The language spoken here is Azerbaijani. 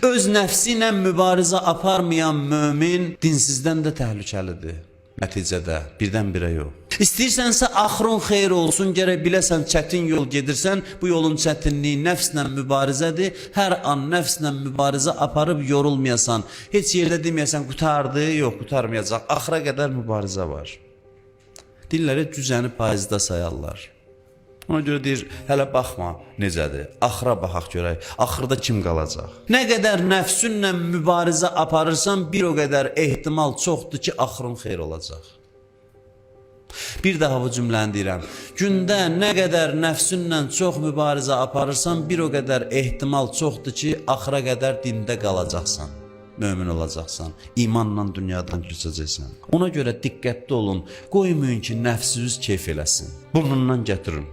Öz nəfsi ilə mübarizə aparmayan mömin dinsizdən də təhlükəlidir. Nəticədə birdən-birə yox. İstəyirsənsə axırın xeyir olsun, gərək biləsən çətin yol gedirsən, bu yolun çətinliyi nəfslə mübarizədir. Hər an nəfslə mübarizə aparıb yorulmayasan. Heç yerdə deməyəsən qurtardı, yox, qurtarmayacaq. Axıra qədər mübarizə var. Dilləri cüzəni payızda sayarlar. Ona görə deyir, hələ baxma necədir. Axıra baxaq görək. Axırda kim qalacaq? Nə qədər nəfsünlə mübarizə aparırsan, bir o qədər ehtimal çoxdur ki, axırın xeyir olacaq. Bir daha bu cümləni deyirəm. Gündə nə qədər nəfsünlə çox mübarizə aparırsan, bir o qədər ehtimal çoxdur ki, axıra qədər dində qalacaqsan. Mömin olacaqsan, imanla dünyadan keçəcəksən. Ona görə diqqətli olun. Qoymayın ki, nəfsiniz keyf eləsin. Burnundan gətirin.